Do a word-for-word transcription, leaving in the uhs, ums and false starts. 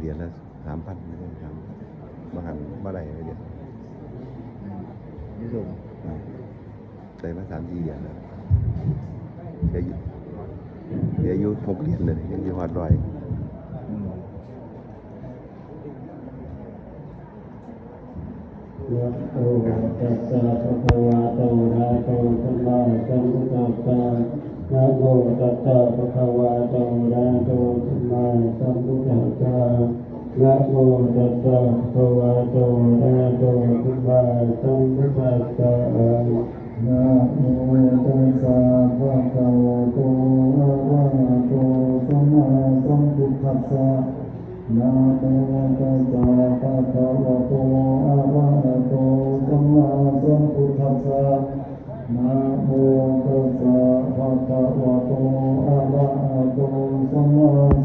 เหรียญละสามพัน ไม่ได้สามพัน บางอันบ่ได้เลยเดี๋ยว อืม อยู่สูง อ่า ได้มาสามสี่เหรียญแล้ว เหลืออยู่ เหลืออยู่หกเหรียญเลย ยังสิฮอดร้อย อืม Namo tassa bhagavato arahato sammāsambuddhassa. Namo tassa bhagavato arahato sammāsambuddhassa. Namo tassa bhagavato arahato sammāsambuddhassa. Namo tassa bhagavato arahato sammāsambuddhassa. Namo tassa bhagavato arahato sammāsambuddhassa. Namo tassa bhagavato arahato